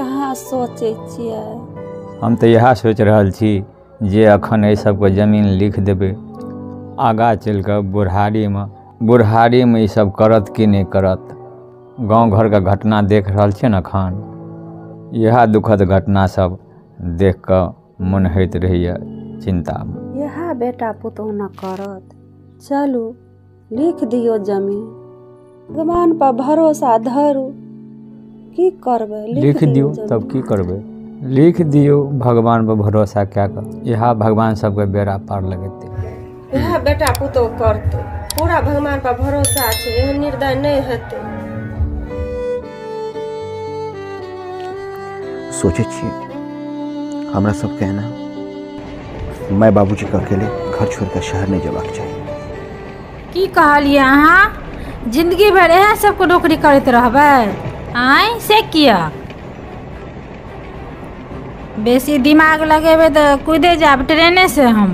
अहाँ सोचै छियै? हम तऽ इएह सोचि रहल छी जे अखन एहि सबके जमीन लिख देबै, आगाँ चलि कऽ बुढ़ारीमे ई सब करत कि नहि करत। गाँव घरके घटना देख रहल छियै ने अखन, इएह दुखद घटना सब देख कऽ मन होइत रहैया चिन्तामे। इएह बेटा पुतोहु न करत। चलू लिख दियौ जमीन, भगवान पर भरोसा धरू। की करबै, लिख दियौ तब की करबै, लिख दियौ भगवान पर भरोसा कए कऽ। इएह भगवान सबके बेड़ा पार लगेतै, इएह बेटा पुतोहु करतै। पूरा भगवान पर भरोसा छै, एहन निर्दय नहि हेतै। सोचै छियै हमरा सबके है ना, माय बाबूजी के अकेले घर छोड़ के शहर नहीं जबाक चाही। की कहलियै अहाँ? जिंदगी भरि इएह सबके नौकरी करैत रहबै? आँय, से किया? बेसी दिमाग लगेबै तऽ कूदे जायब ट्रेने से हम।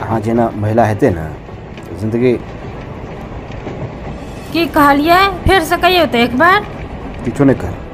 अहाँ जेना महिला हेतै ने जिंदगी। की कहलियै? फेर से कहियौ तऽ एक बार। किछो नहि कहल।